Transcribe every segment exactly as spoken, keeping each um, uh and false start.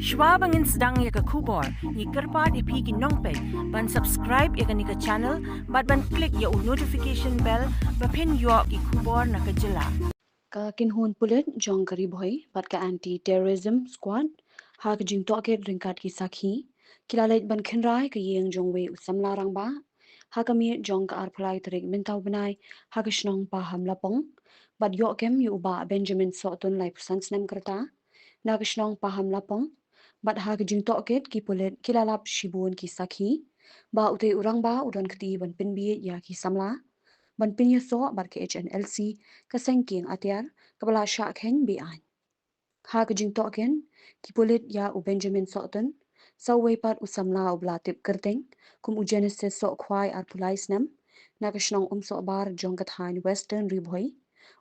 Shwa ba ngin sdang ïa ka khubor, ngi kyrpad ïa phi ki nongpeit ban subscribe ïa kane ka channel bad ban click ïa u notification bell ba phin ïoh ki khubor na ka jylla. Ka kynhun pulit jong ka Ri Bhoi bad ka Anti Terrorism Squad, ha ka jingtohkit ryngkat ki sakhi, ki la leit ban khynra ïa ka ïing jong uwei u samla rangbah ha ka miet jong ka arphew lai tarik mynta u bnai ha ka shnong Pahamlapong, bad ïoh kem ïa u Bah Benjamin Sohtun, laiphew san snem ka rta, na ka shnong Pahamlapong. Bad ha ka jingtohkit, ki pulit ki la lap shibun ki sakhi ba utei u rangbah u don kti ban pynbieit ïa ki samla ban pynïasoh bad ka H N L C ka seng kieng atiar kaba la shah kheiñ be-aiñ. Ha ka jingtohkit, ki pulit ïa u Benjamin Sohtun, sa uwei pat u samla uba la tip kyrteng kum u Genesis Sohkhwai, arphew lai snem, na ka shnong Umsohbar jong ka thaiñ Western Ri Bhoi,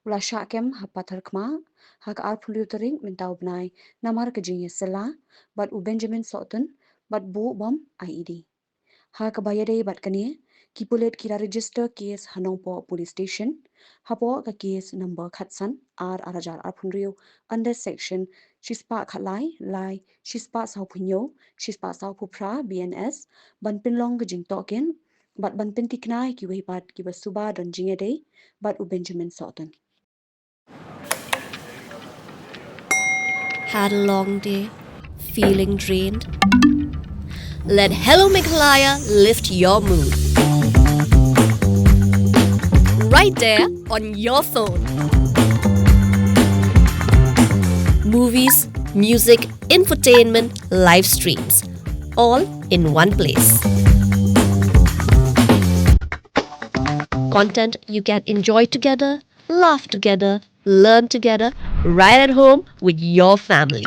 u la shah kem ha Patharkhmah ha ka arphew hynriew tarik mynta u bnai namar ka jingïasylla bad u Benjamin Sohtun bad buh bom I E D. Ha kaba ïadei bad kane, ki pulit ki la register case ha Nongpoh Police Station hapoh ka case number khatsan R, ar hajar arphew hynriew, under section shispah khatlai, lai, shispah sawphew hynñiew, shispah sawphew phra B N S, ban pynlong ka jingtohkit bad ban pynthikna ïa kiwei pat kiba suba don jingïadei bad u Benjamin Sohtun. Had a long day? Feeling drained? Let Hello Meghalaya lift your mood. Right there on your phone. Movies, music, infotainment, live streams, all in one place. Content you can enjoy together, laugh together, learn together, right at home with your family.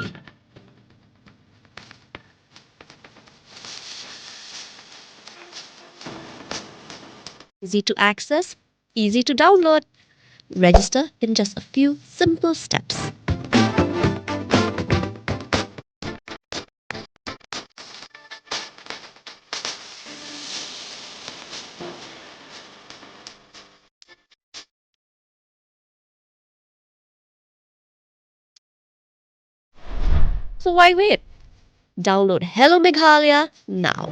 Easy to access, easy to download. Register in just a few simple steps. So why wait? Download Hello Meghalaya now.